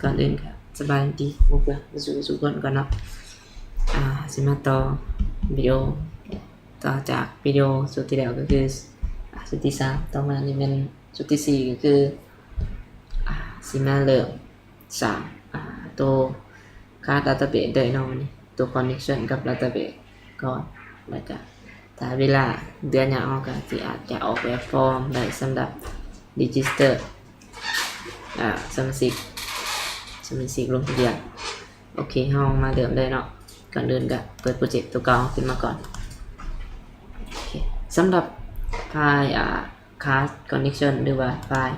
ກ່ອນອື່ນກໍສະບາຍດີໝູ່ເພື່ອນສູ່ທຸກຄົນກ່ອນເນາະ. ອາ ຊິມາຕໍ່ວິດີໂອ ຕໍ່ຈາກວິດີໂອຊຸດທີ່ແລ້ວ ກໍຄື ອາ ຊຸດທີສາມ. ຕໍ່ມານີ້ແມ່ນຊຸດທີສີ່ ກໍຄື ອາ ຊິມາເລີ່ມສ້າງ ອາ ໂຕ card database ໄດ້ເນາະ. ໂຕ connection ກັບ database ກ່ອນ ແລ້ວກະ ຖ້າເວລາເດືອນຫຍັງ ເຮົາກະຊິອາດຈະອອກແບບຟອມໄດ້ສຳລັບ register ອາ ສະມາຊິກ ສະມາຊິກລົງທະບຽນ. ໂອເຄ ເຮົາມາເລີ່ມເລີຍເນາະ. ກ່ອນອື່ນກະເປີດໂປຣເຈັກໂຕເກົ່າຂຶ້ນມາກ່ອນ. ໂອເຄ ສຳລັບໄຟລ໌ ອາ card connection ຫຼືວ່າໄຟລ໌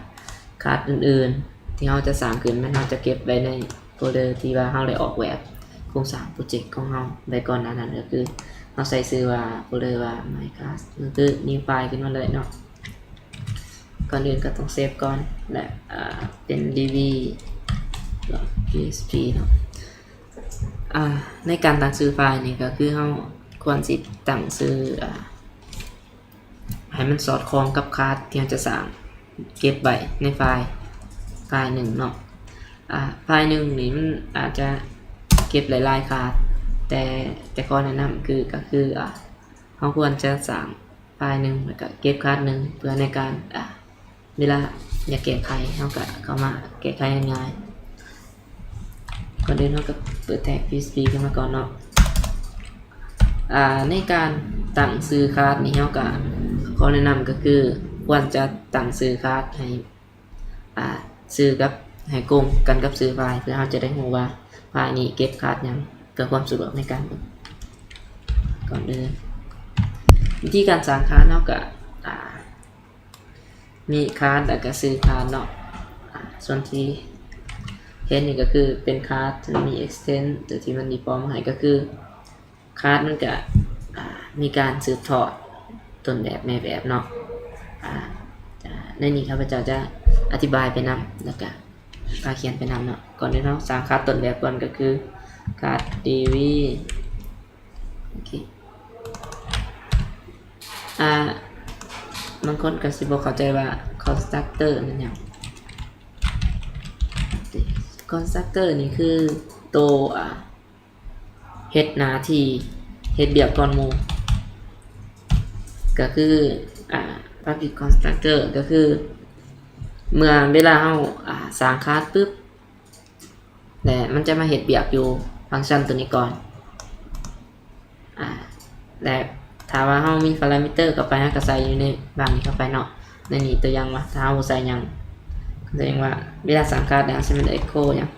card ອື່ນໆ ທີ່ເຮົາຈະສ້າງຂຶ້ນ ແມ່ນເຮົາຈະເກັບໄວ້ໃນໂຟລເດີທີ່ວ່າເຮົາໄດ້ອອກແບບໂຄງສ້າງໂປຣເຈັກຂອງເຮົາໄວ້ກ່ອນໜ້ານັ້ນ. ກໍຄືເຮົາໃສ່ຊື່ວ່າ ໂຟລເດີວ່າ my card ກໍຄື new file ຂຶ້ນມາເລີຍເນາະ. ກ່ອນອື່ນກໍຕ້ອງເຊບກ່ອນ ແລະ ອາ ເປັນ db.php ເນາະ. ອາ ໃນການຕັ້ງຊື່ໄຟລ໌ນີ້ ກໍຄືເຮົາຄວນຊິຕັ້ງຊື່ ອາ ໃຫ້ມັນສອດຄ່ອງກັບ card ທີ່ເຮົາຈະສ້າງເກັບໄວ້ໃນໄຟລ໌ ໄຟລ໌ໜຶ່ງເນາະ. ອາ ໄຟລ໌ໜຶ່ງນີ້ມັນອາດຈະເກັບຫຼາຍໆ card ແຕ່ ແຕ່ຂໍ້ແນະນຳຄື ກໍຄື ອາ ເຮົາຄວນຈະສ້າງໄຟລ໌ໜຶ່ງ ແລ້ວກໍເກັບ card ໜຶ່ງ ເພື່ອໃນການ ອາ ເວລາຢາກແກ້ໄຂ ເຮົາກໍເຂົ້າມາແກ້ໄຂງ່າຍໆ. ກ່ອນອື່ນເຮົາກໍເປີດແທັກ php ຂຶ້ນມາກ່ອນເນາະ. ອາ ໃນການຕັ້ງຊື່ card ນີ້ ເຮົາກໍ ຂໍ້ແນະນຳກໍຄື ຄວນຈະຕັ້ງຊື່ card ໃຫ້ ອາ ຊື່ກັບ ໃຫ້ກົງກັນກັບຊື່ໄຟລ໌ ເພື່ອເຮົາຈະໄດ້ຮູ້ວ່າໄຟລ໌ນີ້ເກັບ card ຫຍັງ ເພື່ອຄວາມສະດວກໃນການເບິ່ງ. ກ່ອນອື່ນ ວິທີການສ້າງ card ເຮົາກໍ ອາ ມີ card ແລ້ວກໍຊື່ card ເນາະ. ອາ ສ່ວນທີ່ເຫັນນີ້ກໍຄືເປັນ card ທີ່ມີ extent ໂຕທີ່ມັນ default ມາໃຫ້ ກໍຄື card ມັນກະ ອາ ມີການສືບທອດຕົ້ນແບບແມ່ແບບເນາະ. ອາ ໃນນີ້ຂ້າພະເຈົ້າຈະອະທິບາຍໄປນຳ ແລ້ວກະພາຂຽນໄປນຳເນາະ. ກ່ອນອື່ນເຮົາສ້າງ card ຕົ້ນແບບກ່ອນ ກໍຄື card db. ໂອເຄ ອາ ບາງຄົນກໍຊິບໍ່ເຂົ້າໃຈວ່າ constructor ແມ່ນຫຍັງ. constructor ນີ້ຄືໂຕ ອາ ເຮັດໜ້າທີ່ ເຮັດວຽກກ່ອນໝູ່ ກໍຄື ອາ Public Constructor ກໍຄືເມື່ອເວລາເຮົາ ອາ ສ້າງ card ປຶບ ແລະ ມັນຈະມາເຮັດວຽກຢູ່ຟັງຊັນໂຕນີ້ກ່ອນ. ອາ ແລະ ຖ້າວ່າເຮົາມີ parameter ເຂົ້າໄປ ເຮົາກໍໃສ່ຢູ່ໃນບາງນີ້ເຂົ້າໄປເນາະ. ໃນນີ້ຕົວຢ່າງວ່າ ຖ້າເຮົາບໍ່ໃສ່ຫຍັງ ຕົວຢ່າງວ່າ ເວລາສ້າງ card ແລ້ວ ໃສ່ມັນ echo ຫຍັງ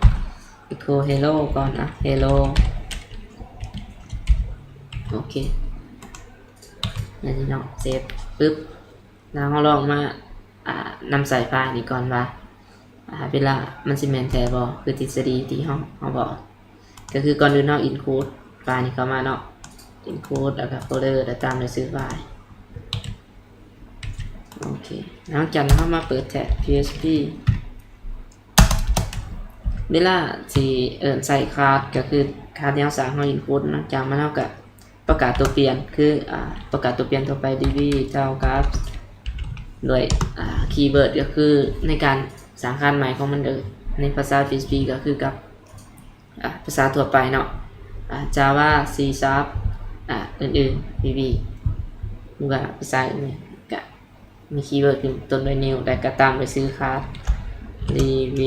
echo hello ກ່ອນ ອະ hello. ໂອເຄ ແລ້ວນີ້ເນາະ ເຊບປຶບ ແລ້ວເຮົາລອງມາ ອາ ນຳໃຊ້ໄຟລ໌ນີ້ກ່ອນວ່າ ອາ ເວລາມັນຊິແມ່ນແທ້ບໍ່ ຄືທິດສະດີທີ່ເຮົາ ເຮົາບອກ. ກໍຄືກ່ອນອື່ນເຮົາ include ໄຟລ໌ນີ້ເຂົ້າມາເນາະ include ແລ້ວກໍ folder ແລ້ວຕາມດ້ວຍຊື່ໄຟລ໌. ໂອເຄ ຫຼັງຈາກນັ້ນເຮົາມາເປີດແທັກ php. ເວລາຊິເອີ້ນໃຊ້ card ກໍຄື card ທີ່ເຮົາສ້າງ ເຮົາ include ເນາະ. ຈາກນັ້ນເຮົາກໍປະກາດຕົວປ່ຽນ ຄື ອາ ປະກາດຕົວປ່ຽນທົ່ວໄປ db ເທົ່າກັບດ້ວຍ ອາ keyword ກໍຄືໃນການສ້າງ card ໃໝ່ຂອງມັນເດີ. ໃນພາສາ php ກໍຄືກັບ ອາ ພາສາທົ່ວໄປເນາະ ອາ Java C Sharp ອາ ອື່ນໆ VB ຫຼືວ່າພາສາອື່ນ ກະມີ keyword ຂຶ້ນຕົ້ນດ້ວຍ new ແລ້ວກະຕາມດ້ວຍຊື່ card db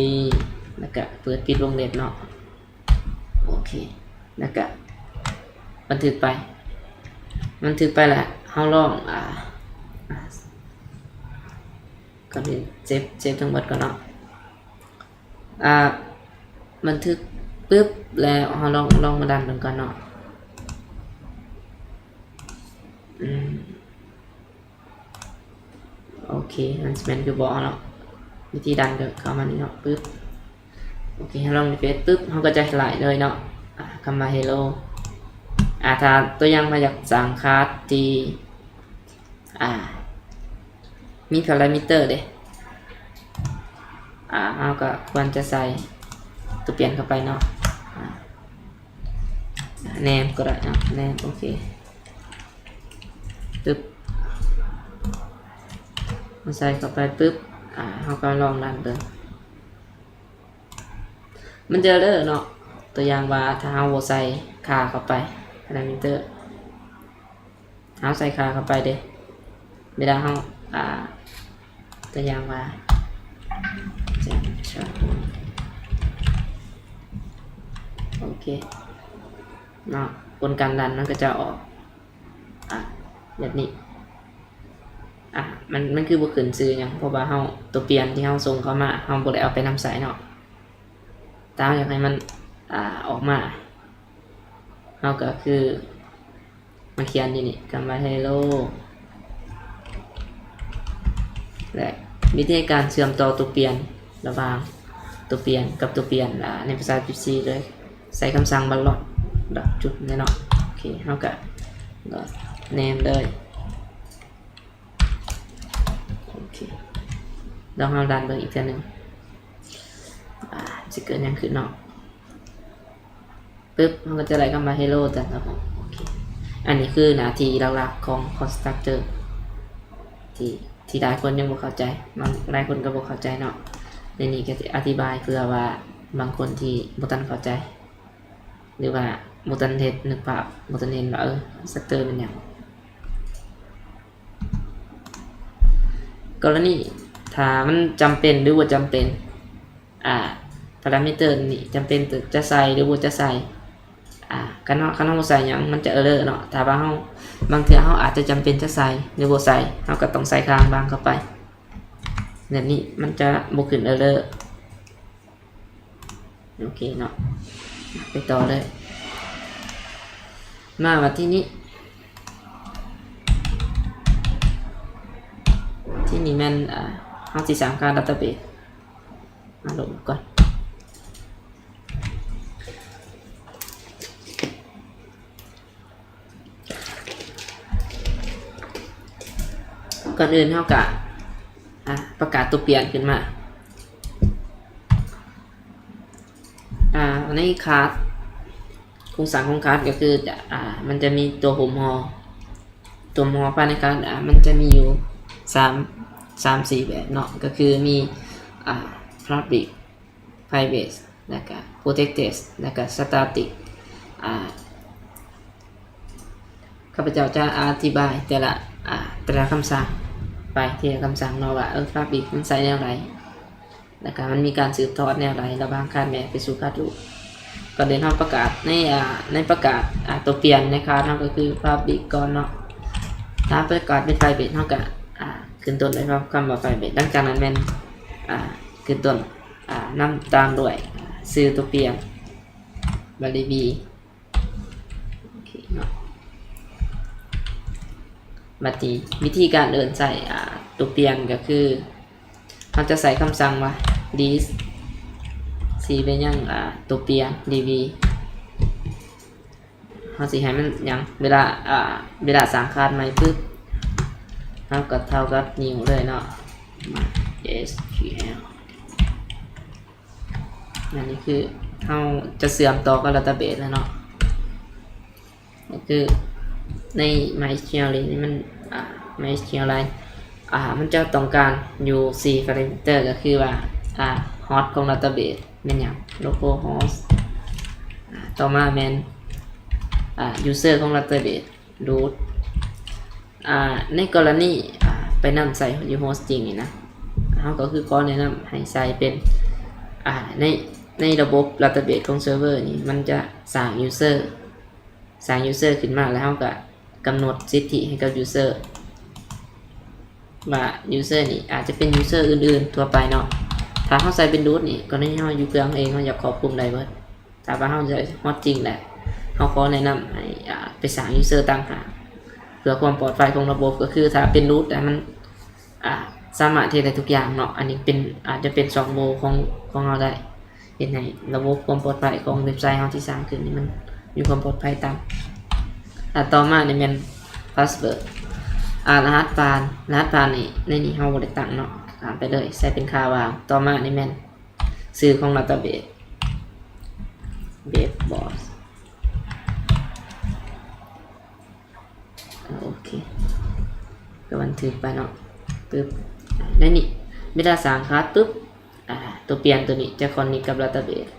ແລ້ວກະເປີດປິດວົງເລັບເນາະ. ໂອເຄ ແລ້ວກະບັນທຶກໄປ ບັນທຶກໄປແລ້ວ ເຮົາລອງ ອາ ກ່ອນອື່ນເຊບ ເຊບທັງໝົດກ່ອນເນາະ. ອາ ບັນທຶກປຶບ ແລ້ວເຮົາລອງ ລອງມາຣັນເບິ່ງກ່ອນເນາະ. ອືມ ໂອເຄ ມັນຊິແມ່ນຄືບໍ່ເນາະ. ວິທີຣັນກໍເຂົ້າມານີ້ເນາະ ປຶບ. ໂອເຄ ເຮົາລອງ refresh ປຶບ ເຮົາກໍຈະໄລ່ເລີຍເນາະ. ອາ ຄຳວ່າ hello. ອາ ຖ້າຕົວຢ່າງເຮົາຢາກສ້າງ card ທີ່ ອາ ມີ parameter ເດ້ ອາ ເຮົາກໍຄວນຈະໃສ່ຕົວປ່ຽນເຂົ້າໄປເນາະ. ອາ name ກໍໄດ້ເນາະ name ໂອເຄ ປຶບ ເຮົາໃສ່ເຂົ້າໄປປຶບ ອາ ເຮົາກໍລອງຣັນເບິ່ງ. ມັນຈະເລີເນາະ. ຕົວຢ່າງວ່າ ຖ້າເຮົາບໍ່ໃສ່ຄ່າເຂົ້າໄປ parameter ເຮົາໃສ່ຄ່າເຂົ້າໄປເດ້ ເວລາເຮົາ ອ່າ ຕົວຢ່າງວ່າ ໂອເຄເນາະ ຜົນການລັນມັນກໍຈະອອກ ອ່າ ແບບນີ້. ອ່າ ມັນ ມັນຄືບໍ່ຂຶ້ນຊື່ຫຍັງ? ເພາະວ່າເຮົາ ຕົວປ່ຽນທີ່ເຮົາສົ່ງເຂົ້າມາ ເຮົາບໍ່ໄດ້ເອົາໄປນຳໃຊ້ເນາະ. ຖ້າເຮົາຢາກໃຫ້ມັນ ອ່າ ອອກມາ ເຮົາກໍຄືມາຂຽນຢູ່ນີ້ ຄຳວ່າ hello ແລະ ວິທີການເຊື່ອມຕໍ່ຕົວປ່ຽນ ລະຫວ່າງຕົວປ່ຽນກັບຕົວປ່ຽນ ອ່າ ໃນພາສາ Gypsy ເລີຍ ໃສ່ຄຳສັ່ງ balloon ດອກຈຸດແນ່ເນາະ. ໂອເຄ ເຮົາກະ name ເລີຍ. ໂອເຄ ລອງເຮົາລັນເບິ່ງອີກເທື່ອໜຶ່ງ ອ່າ ຊິເກີດຫຍັງຂຶ້ນເນາະ. ປຶບ ເຮົາກໍຈະໄດ້ຄຳວ່າ hello ຈາກລະບົບ. ໂອເຄ ອັນນີ້ຄືໜ້າທີ່ຫຼັກໆຂອງ constructor ທີ່ ທີ່ຫຼາຍຄົນຍັງບໍ່ເຂົ້າໃຈ ບາງ ຫຼາຍຄົນກໍບໍ່ເຂົ້າໃຈເນາະ. ໃນນີ້ກໍຊິອະທິບາຍເພື່ອວ່າບາງຄົນທີ່ບໍ່ທັນເຂົ້າໃຈ ຫຼືວ່າບໍ່ທັນເຮັດ ນຶກພາບ ບໍ່ທັນເຫັນວ່າ ເອີ constructor ແມ່ນຫຍັງ. ກໍລະນີຖ້າມັນຈຳເປັນ ຫຼື ບໍ່ຈຳເປັນ ອ່າ parameter ນີ້ຈຳເປັນຈະໃສ່ ຫຼື ບໍ່ຈະໃສ່ ອ່າ ຄັນເຮົາ ຄັນເຮົາບໍ່ໃສ່ຫຍັງ ມັນຈະ error ເນາະ. ຖ້າວ່າເຮົາ ບາງເທື່ອເຮົາອາດຈະຈຳເປັນຈະໃສ່ ຫຼື ບໍ່ໃສ່ ເຮົາກໍຕ້ອງໃສ່ຄ່າບາງເຂົ້າໄປ ແບບນີ້ມັນຈະບໍ່ຂຶ້ນ error. ໂອເຄເນາະ ໄປຕໍ່ເລີຍ. ມາບັດທີນີ້ ທີນີ້ແມ່ນ ອ່າ ເຮົາຊິສ້າງຄ່າ database ມາລົງກ່ອນ. ກ່ອນອື່ນເຮົາກະ ອ່າ ປະກາດຕົວປ່ຽນຂຶ້ນມາ. ອ່າ ໃນ card ໂຄງສ້າງຂອງ card ກໍຄື ຈະ ອ່າ ມັນຈະມີຕົວຫຸ້ມຫໍ່ ຕົວຫຸ້ມຫໍ່ພາຍໃນ card ອ່າ ມັນຈະມີຢູ່ສາມ ສາມສີ່ແບບເນາະ ກໍຄືມີ ອ່າ public private ແລ້ວກະ protected ແລ້ວກະ static. ອ່າ ຂ້າພະເຈົ້າຈະອະທິບາຍແຕ່ລະ ອ່າ ແຕ່ລະຄຳສັ່ງໄປທີລະຄຳສັ່ງເນາະ ວ່າ ເອີ public ມັນໃຊ້ແນວໃດ ແລ້ວກະມັນມີການສືບທອດແນວໃດລະຫວ່າງ card ແມ່ໄປສູ່ card ລູກ. ກ່ອນອື່ນເຮົາປະກາດໃນ ອ່າ ໃນປະກາດ ອ່າ ຕົວປ່ຽນໃນ card ເຮົາກໍຄື public ກ່ອນເນາະ. ຖ້າປະກາດເປັນ private ເຮົາກະ ອ່າ ຂຶ້ນຕົ້ນດ້ວຍຄຳວ່າ private ຫຼັງຈາກນັ້ນແມ່ນ ອ່າ ຂຶ້ນຕົ້ນ ອ່າ ນຳຕາມດ້ວຍ ອ່າ ຊື່ຕົວປ່ຽນ variable. ໂອເຄເນາະ ບັດນີ້ວິທີການເອີ້ນໃຊ້ ອ່າ ຕົວປ່ຽນກໍຄື ເຮົາຈະໃຊ້ຄຳສັ່ງວ່າ list ຊິໄປຍັງ ອ່າ ຕົວປ່ຽນ db ເຮົາຊິໃຫ້ມັນຫຍັງ ເວລາ ອ່າ ເວລາສ້າງ card ໃໝ່ປຶບ ເຮົາກໍເທົ່າກັບ new ເລີຍເນາະ SQL. ອັນນີ້ຄືເຮົາຈະເຊື່ອມຕໍ່ກັບ database ແລ້ວເນາະ ກໍຄືໃນ MySQL ນີ້ມັນ ອ່າ MySQL ອ່າ ມັນຈະຕ້ອງການຢູ່ສີ່ parameter ກໍຄືວ່າ ອ່າ host ຂອງ database ແມ່ນຫຍັງ localhost ອ່າ ຕໍ່ມາແມ່ນ ອ່າ user ຂອງ database root. ອ່າ ໃນກໍລະນີ ອ່າ ໄປນຳໃຊ້ຢູ່ hosting ນີ້ນະ ເຮົາກໍຄືຂໍແນະນຳໃຫ້ໃສ່ເປັນ ອ່າ ໃນ ໃນລະບົບ database ຂອງ server ນີ້ ມັນຈະສ້າງ user ສ້າງ user ຂຶ້ນມາ ແລ້ວເຮົາກໍກຳນົດສິດທິໃຫ້ກັບ user ວ່າ user ນີ້ອາດຈະເປັນ user ອື່ນໆທົ່ວໄປເນາະ. ຖ້າເຮົາໃສ່ເປັນ root ນີ້ ກໍລະນີເຮົາຢູ່ເຄື່ອງເອງ ເຮົາຢາກຄອບຄຸມໄດ້ເບິດ. ຖ້າວ່າເຮົາຈະຮອດຈິງແຫຼະ ເຮົາຂໍແນະນຳໃຫ້ ອ່າ ໄປສ້າງ user ຕ່າງຫາກ ເພື່ອຄວາມປອດໄພຂອງລະບົບ. ກໍຄືຖ້າເປັນ root ແລ້ວມັນ ອ່າ ສາມາດເຮັດໄດ້ທຸກຢ່າງເນາະ. ອັນນີ້ເປັນ ອາດຈະເປັນຊ່ອງໂຫວ່ຂອງ ຂອງເຮົາໄດ້ ເຮັດໃຫ້ລະບົບຄວາມປອດໄພຂອງເວັບໄຊເຮົາທີ່ສ້າງຂຶ້ນນີ້ມັນມີຄວາມປອດໄພຕ່ຳ. ອ່າ ຕໍ່ມານີ້ແມ່ນ password ອ່າ ລະຫັດຜ່ານ. ລະຫັດຜ່ານນີ້ ໃນນີ້ເຮົາບໍ່ໄດ້ຕັ້ງເນາະ ຂ້າມໄປເລີຍ ໃສ່ເປັນຄ່າວ່າງ. ຕໍ່ມານີ້ແມ່ນ ຊື່ຂອງ database web boss. ໂອເຄ ກໍບັນທຶກໄປເນາະ ປຶບ ໃນນີ້ ເວລາສ້າງ card ປຶບ ອ່າ ຕົວປ່ຽນຕົວນີ້ຈະ connect ກັບ database.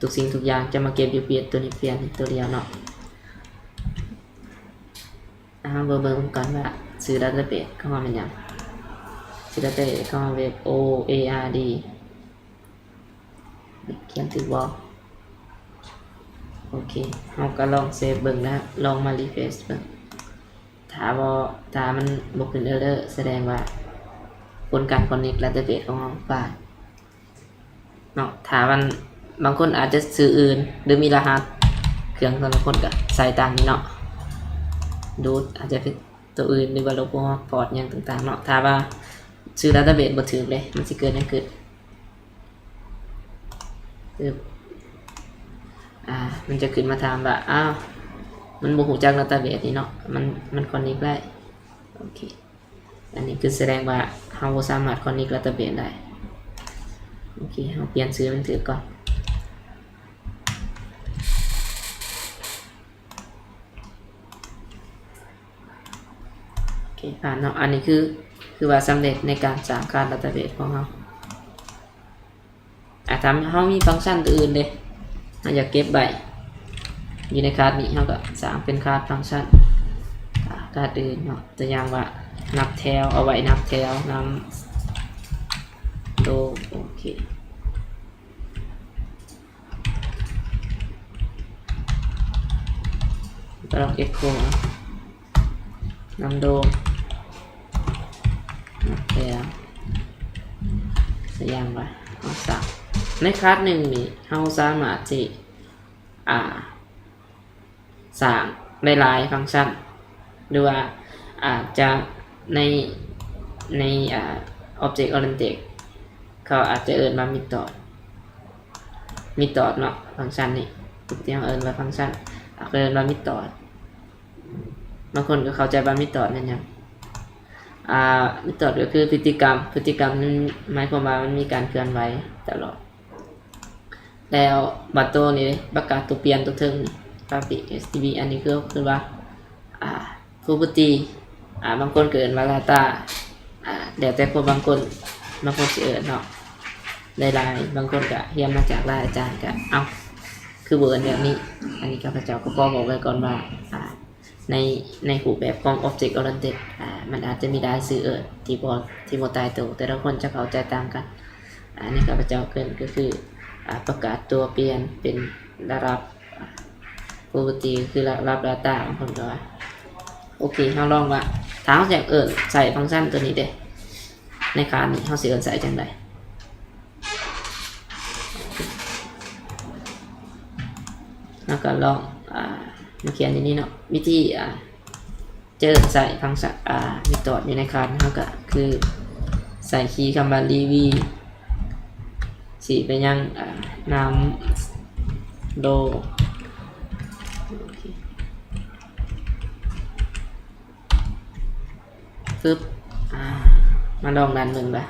ທຸກສິ່ງທຸກຢ່າງຈະມາເກັບຢູ່ເພຈຕົວນີ້ພຽງຕົວດຽວເນາະ. ເຮົາມາເບິ່ງກ່ອນວ່າຊື່ database ຂອງເຮົາແມ່ນຫຍັງ. ຊື່ database ຂອງເຮົາ web O A R D ຂຽນຖືກບໍ່? ໂອເຄ ເຮົາກໍລອງເຊບເບິ່ງ ແລະ ລອງມາ refresh ເບິ່ງ. ຖ້າບໍ່ ຖ້າມັນບໍ່ຂຶ້ນ error ສະແດງວ່າຜົນການ connect database ຂອງເຮົາຜ່ານເນາະ. ຖ້າມັນ ບາງຄົນອາດຈະຊື່ອື່ນ ຫຼື ມີລະຫັດເຄື່ອງ ແຕ່ລະຄົນກໍໃສ່ຕາມນີ້ເນາະ. ຮູດ ອາດຈະເປັນຕົວອື່ນ ຫຼືວ່າ login port ຫຍັງຕ່າງໆເນາະ. ຖ້າວ່າຊື່ database ບໍ່ຖືກເດ້ ມັນຊິເກີດຫຍັງຂຶ້ນ? ປຶບ ອາ ມັນຈະຂຶ້ນມາຖາມວ່າ ອ້າວ ມັນບໍ່ຮູ້ຈັກ database ນີ້ເນາະ ມັນ ມັນ connect ໄດ້. ໂອເຄ ອັນນີ້ຄືສະແດງວ່າເຮົາບໍ່ສາມາດ connect database ໄດ້. ໂອເຄ ເຮົາປ່ຽນຊື່ໃຫ້ມັນຖືກກ່ອນ. ໂອເຄ ຜ່ານເນາະ. ອັນນີ້ຄື ຄືວ່າສຳເລັດໃນການສ້າງ card database ຂອງເຮົາ. ອາ ຖ້າເຮົາມີຟັງຊັນຕົວອື່ນເດ້ ເຮົາຢາກເກັບໄວ້ຢູ່ໃນ card ນີ້ ເຮົາກໍສ້າງເປັນ card ຟັງຊັນ ອາ card ອື່ນເນາະ. ຕົວຢ່າງວ່ານັບແຖວ ເອົາໄວ້ນັບແຖວນຳໂດ. ໂອເຄ ກໍລອງ echo ເນາະ ນຳໂດ ແຖວ ຕົວຢ່າງວ່າເຮົາສ້າງ ໃນ card ໜຶ່ງນີ້ ເຮົາສາມາດທີ່ ອາ ສ້າງໄດ້ຫຼາຍຟັງຊັນ ຫຼືວ່າອາດຈະໃນ ໃນ ອາ object oriented ເຂົາອາດຈະເອີ້ນວ່າ method method ເນາະ. ຟັງຊັນນີ້ ທີ່ເຮົາເອີ້ນວ່າຟັງຊັນ ເຂົາເອີ້ນວ່າ method. ບາງຄົນກໍເຂົ້າໃຈວ່າ method ແມ່ນຫຍັງ? ອາ method ກໍຄືພຶດຕິກຳ. ພຶດຕິກຳນັ້ນໝາຍຄວາມວ່າມັນມີການເຄື່ອນໄຫວຕະຫຼອດ. ແລ້ວບັດໂຕນີ້ເດ້ ປະກາດຕົວປ່ຽນຕົວເທິງ public std ອັນນີ້ຄື ຄືວ່າ ອາ property ອາ ບາງຄົນກໍເອີ້ນວ່າ data ອາ ແລ້ວແຕ່ພວກບາງຄົນ ບາງຄົນຊິເອີ້ນເນາະ ຫຼາຍໆ ບາງຄົນກໍຮຽນມາຈາກຫຼາຍອາຈານ ກໍ ເອົ້າ ຄືບໍ່ເອີ້ນແບບນີ້. ອັນນີ້ຂ້າພະເຈົ້າກໍຂໍບອກໄວ້ກ່ອນວ່າ ອາ ໃນ ໃນຮູບແບບຂອງ object oriented ອາ ມັນອາດຈະມີຫຼາຍຊື່ເອີ້ນທີ່ບໍ່ ທີ່ບໍ່ຕາຍໂຕ ແຕ່ລະຄົນຈະເຂົ້າໃຈຕ່າງກັນ. ອາ ອັນນີ້ຂ້າພະເຈົ້າເກີ່ນກໍຄື ອາ ປະກາດຕົວປ່ຽນເປັນລະດັບ property ຄືລະດັບ data ບາງຄົນກໍວ່າ. ໂອເຄ ເຮົາລອງວ່າ ຖ້າເຮົາຢາກເອີ້ນໃສ່ຟັງຊັນຕົວນີ້ເດ້ ໃນ card ນີ້ ເຮົາຊິເອີ້ນໃສ່ຈັ່ງໃດ? ເຮົາກໍລອງ ອາ ມາຂຽນຢູ່ນີ້ເນາະ ວິທີ ອາ ຈະເອີ້ນໃສ່ຟັງຊັນ ອາ method ຢູ່ໃນ card ເຮົາກໍຄືໃສ່ຄີຍຄຳວ່າ review ຊິໄປຍັງ ອາ ນຳໂດ ປຶບ ອາ ມາລອງຣັນເບິ່ງວ່າ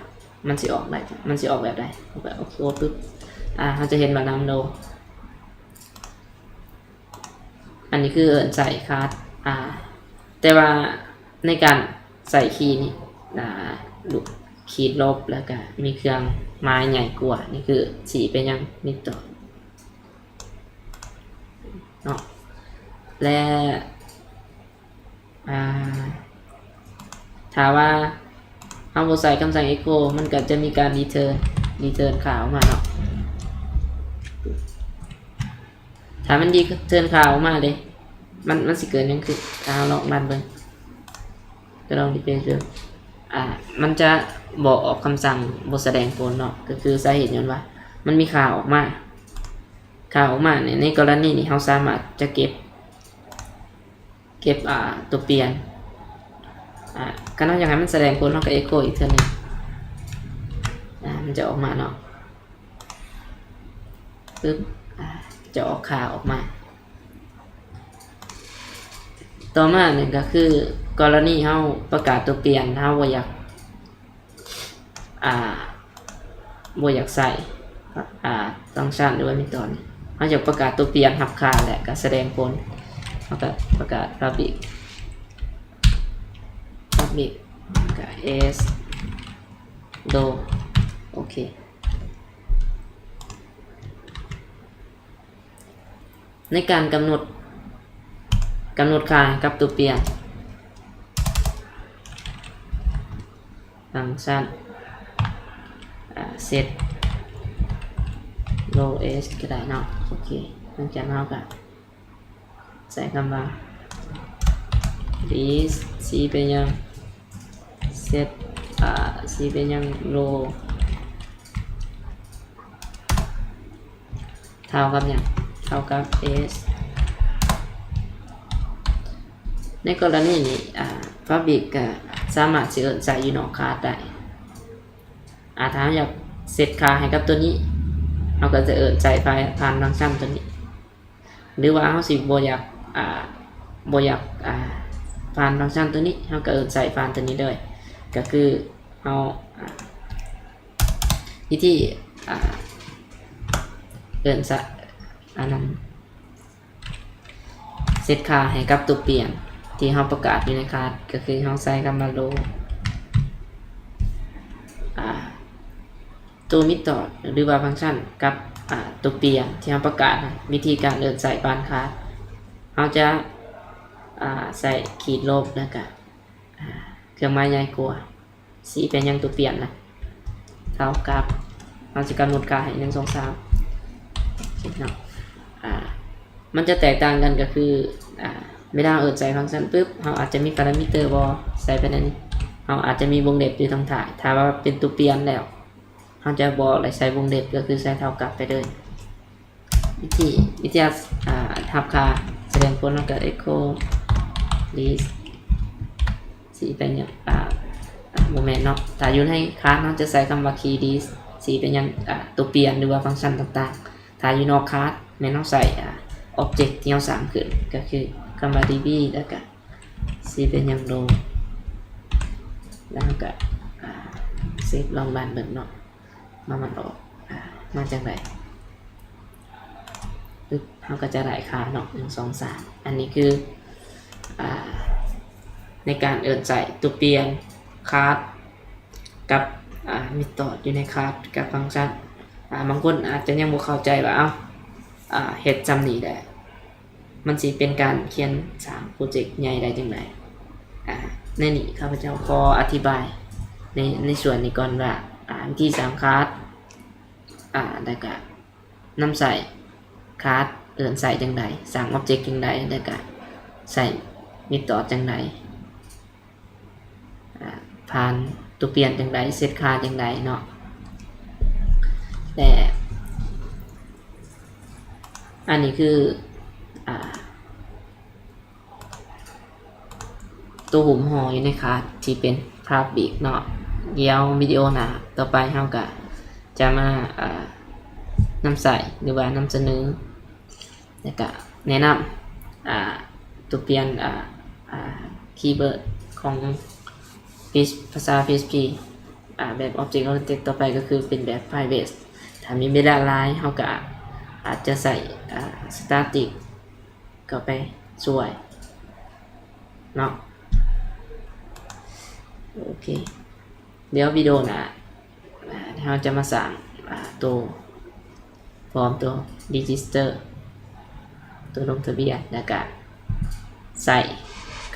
ມັນຊິອອກໄດ້ ມັນຊິອອກແບບໃດ. ໂອເຄ ປຶບ ອາ ເຮົາຈະເຫັນວ່ານຳໂດ ອັນນີ້ຄືເອີ້ນໃສ່ card ອາ ແຕ່ວ່າໃນການໃສ່ຄີຍນີ້ ອາ ລູກຂີດລົບ ແລ້ວກະມີເຄື່ອງໝາຍໃຫຍ່ກວ່າ ນີ້ຄືຊີ້ໄປຍັງ method ເນາະ ແລະ ອາ ຖ້າວ່າເຮົາບໍ່ໃສ່ຄຳສັ່ງ echo ມັນກໍຈະມີການ return return ຄ່າອອກມາເນາະ. ຖ້າມັນ return ຄ່າອອກມາເດ້ ມັນ ມັນຊິເກີດຫຍັງຂຶ້ນ? ຖ້າເຮົາລອງຣັນເບິ່ງ ກໍລອງ refresh ເບິ່ງ ອາ ມັນຈະບໍ່ອອກຄຳສັ່ງ ບໍ່ສະແດງຜົນເນາະ. ກໍຄືສາເຫດຍ້ອນວ່າມັນມີຄ່າອອກມາ ຄ່າອອກມານີ້ ໃນກໍລະນີນີ້ ເຮົາສາມາດຈະເກັບ ເກັບ ອາ ຕົວປ່ຽນ ອາ ຄັນເຮົາຢາກໃຫ້ມັນສະແດງຜົນ ເຮົາກໍ echo ອີກເທື່ອໜຶ່ງ ອາ ມັນຈະອອກມາເນາະ ປຶບ ອາ ຈະອອກຄ່າອອກມາ. ຕໍ່ມານີ້ກໍຄື ກໍລະນີເຮົາປະກາດຕົວປ່ຽນ ເຮົາບໍ່ຢາກ ອາ ບໍ່ຢາກໃສ່ ອາ ຟັງຊັນ ຫຼືວ່າ method ເຮົາຢາກປະກາດຕົວປ່ຽນຮັບຄ່າ ແລະ ກະສະແດງຜົນ ເຮົາກະປະກາດ public public ກະ s do ໂອເຄ. ໃນການກຳນົດ ກຳນົດຄ່າໃຫ້ກັບຕົວປ່ຽນ ຟັງຊັນ ອາ set low s ກໍໄດ້ເນາະ. ໂອເຄ ຫຼັງຈາກນັ້ນເຮົາກໍໃສ່ຄຳວ່າ list ຊີ້ໄປຍັງ set ອາ ຊີ້ໄປຍັງ low ເທົ່າກັບຫຍັງ? ເທົ່າກັບ s. ໃນກໍລະນີນີ້ ອາ Fabric ກໍສາມາດຊິເອີ້ນໃສ່ຢູ່ນອກຄາດໄດ້. ອາ ຖ້າເຮົາຢາກເຊັດຄ່າໃຫ້ກັບຕົວນີ້ ເຮົາກໍຈະເອີ້ນໃສ່ຜ່ານຟັງຊັນຕົວນີ້ ຫຼືວ່າເຮົາຊິບໍ່ຢາກ ອາ ບໍ່ຢາກ ອາ ຜ່ານຟັງຊັນຕົວນີ້ ເຮົາກໍເອີ້ນໃສ່ຜ່ານຕົວນີ້ເລີຍ. ກໍຄືເຮົາ ອາ ວິທີ ອາ ເອີ້ນສະ ອັນນັ້ນ ເຊັດຄ່າໃຫ້ກັບຕົວປ່ຽນທີ່ເຮົາປະກາດຢູ່ໃນຄາດ ກໍຄືເຮົາໃສ່ຄຳວ່າ low ອາ ຕົວ method ຫຼືວ່າຟັງຊັນກັບ ອາ ຕົວປ່ຽນທີ່ເຮົາປະກາດ. ວິທີການເອີ້ນໃສ່ຜ່ານຄາດ ເຮົາຈະ ອາ ໃສ່ຂີດລົບ ແລ້ວກະ ອາ ເຄື່ອງໝາຍໃຫຍ່ກວ່າ ຊີ້ໄປຍັງຕົວປ່ຽນນະ ເທົ່າກັບ ເຮົາຊິກຳນົດຄ່າໃຫ້ ໜຶ່ງ ສອງ ສາມ ເນາະ. ອາ ມັນຈະແຕກຕ່າງກັນກໍຄື ອາ ເວລາເຮົາເອີ້ນໃສ່ຟັງຊັນປຶບ ເຮົາອາດຈະມີປາຣາມິເຕີບໍ່ ໃສ່ໄປໃນນີ້ ເຮົາອາດຈະມີວົງເລັບຢູ່ທາງທ້າຍ. ຖ້າວ່າເປັນຕົວປ່ຽນແລ້ວ ເຮົາຈະບໍ່ໄດ້ໃສ່ວົງເລັບ ກໍຄືໃສ່ເທົ່າກັບໄປເລີຍ. ວິທີ ວິທະຍາ ອາ ຮັບຄ່າສະແດງຜົນ ເຮົາກໍ echo list ຊີ້ໄປຍັງ ອາ ອາ ບໍ່ແມ່ນເນາະ. ຖ້າຢູ່ໃນຄາດ ເຮົາຈະໃສ່ຄຳວ່າ key list ຊີ້ໄປຍັງ ອາ ຕົວປ່ຽນ ຫຼືວ່າຟັງຊັນຕ່າງໆ. ຖ້າຢູ່ນອກຄາດ ແມ່ນເຮົາໃສ່ ອາ object ທີ່ເຮົາສ້າງຂຶ້ນ ກໍຄືຄຳວ່າ db ແລ້ວກໍຊີ້ໄປຍັງ low ແລ້ວເຮົາກໍ ອາ ເຊບລອງຣັນເບິ່ງເນາະ ວ່າມັນອອກ ອາ ມາຈັ່ງໃດ. ປຶບ ເຮົາກໍຈະໄດ້ຄ່າເນາະ ໜຶ່ງ ສອງ ສາມ. ອັນນີ້ຄື ອາ ໃນການເອີ້ນໃສ່ຕົວປ່ຽນ ຄາດ ກັບ ອາ method ຢູ່ໃນຄາດກັບຟັງຊັນ. ອາ ບາງຄົນອາດຈະຍັງບໍ່ເຂົ້າໃຈວ່າ ເອົ້າ ອາ ເຮັດຊ່ຳນີ້ແຫຼະ ມັນຊິເປັນການຂຽນສ້າງໂປຣເຈັກໃຫຍ່ໄດ້ຈັ່ງໃດ? ອາ ໃນນີ້ຂ້າພະເຈົ້າຂໍອະທິບາຍໃນ ໃນສ່ວນນີ້ກ່ອນວ່າ ອາ ວິທີສ້າງຄາດ ອາ ແລ້ວກະນຳໃຊ້ຄາດເອີ້ນໃຊ້ຈັ່ງໃດ, ສ້າງອອບເຈັກຈັ່ງໃດ ແລ້ວກະໃຊ້ເມທອດຈັ່ງໃດ. ອາ ຜ່ານຕົວປ່ຽນຈັ່ງໃດ, ເຊັດຄ່າຈັ່ງໃດເນາະ. ແລະ ອັນນີ້ຄື ອາ ຕົວຫຸ້ມຫໍ່ຢູ່ໃນຄາດທີ່ເປັນພາບບີກເນາະ. ດຽວວິດີໂອໜ້າຕໍ່ໄປເຮົາກະຈະມາ ອາ ນຳໃຊ້ ຫຼືວ່ານຳສະເໜີ ແລະກະແນະນຳ ອາ ຕົວປ່ຽນ ອາ ອາ ຄີເວີດຂອງ ພາສາ ພີເອັດພີ ອາ ແບບ Object Oriented ຕໍ່ໄປກໍຄືເປັນແບບ Firebase. ຖ້າມີເວລາຫຼາຍ ເຮົາກະອາດຈະໃຊ້ ອາ Static ເຂົ້າໄປຊ່ວຍເນາະ. ໂອເຄ ດຽວວິດີໂອໜ້າ ອາ ເຮົາຈະມາສ້າງ ອາ ໂຕ ຟອມ ໂຕ Register ໂຕລົງທະບຽນ ແລ້ວກະໃຊ້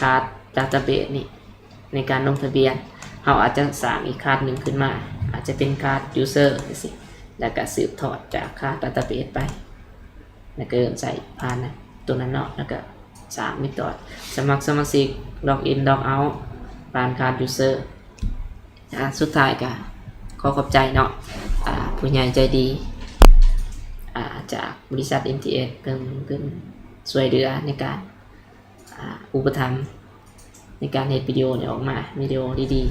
Card Database ນີ້ ໃນການລົງທະບຽນ. ເຮົາອາດຈະສ້າງອີກ Card ໜຶ່ງຂຶ້ນມາ ອາດຈະເປັນ Card User ຈັ່ງຊີ້ ແລ້ວກະສືບທອດຈາກ Card Database ໄປ ແລ້ວກະເລີ່ມໃຊ້ຜ່ານໂຕນັ້ນເນາະ ແລ້ວກະສ້າງ method ສະໝັກສະມາຊິກ Login Logout ຜ່ານ Card User. ອາ ສຸດທ້າຍກະຂໍຂອບໃຈເນາະ ອາ ຜູ້ໃຫຍ່ໃຈດີ ອາ ຈາກບໍລິສັດ ເອັມທີເອັສ ເພິ່ນ ເພິ່ນຊ່ວຍເຫຼືອໃນການ ອາ ອຸປະຖຳໃນການເຮັດວິດີໂອນີ້ອອກມາ ວິດີໂອດີ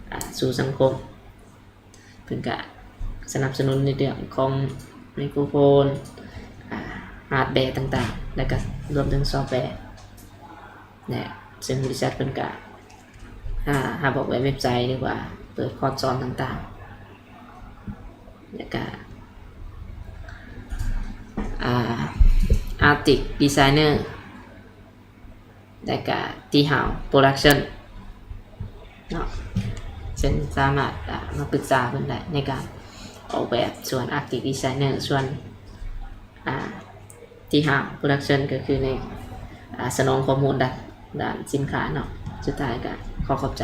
ໆ ອາ ສູ່ສັງຄົມ. ເພິ່ນກະສະໜັບສະໜູນໃນເລື່ອງຂອງໄມໂຄຣໂຟນ ອາ ຮາດແວຕ່າງໆ ແລະກະລວມເຖິງຊອບແວ ແລະ ເຊິ່ງບໍລິສັດເພິ່ນກະ ອາ ຮັບອອກແບບເວັບໄຊ ຫຼືວ່າເປີດຄອດສອນຕ່າງໆ ແລະກະ ອາ Arctic Designer ແລະກະ Treehouse Production ເນາະ ເຊິ່ງສາມາດ ອາ ມາປຶກສາເພິ່ນໄດ້ໃນການອອກແບບສ່ວນ Arctic Designer ສ່ວນ ອາ ທີ່ຫ້າ production ກໍຄືໃນ ອາ ສະໜອງຂໍ້ມູນດ້ານ ດ້ານສິນຄ້າເນາະ. ສຸດທ້າຍກໍຂໍຂອບໃຈ.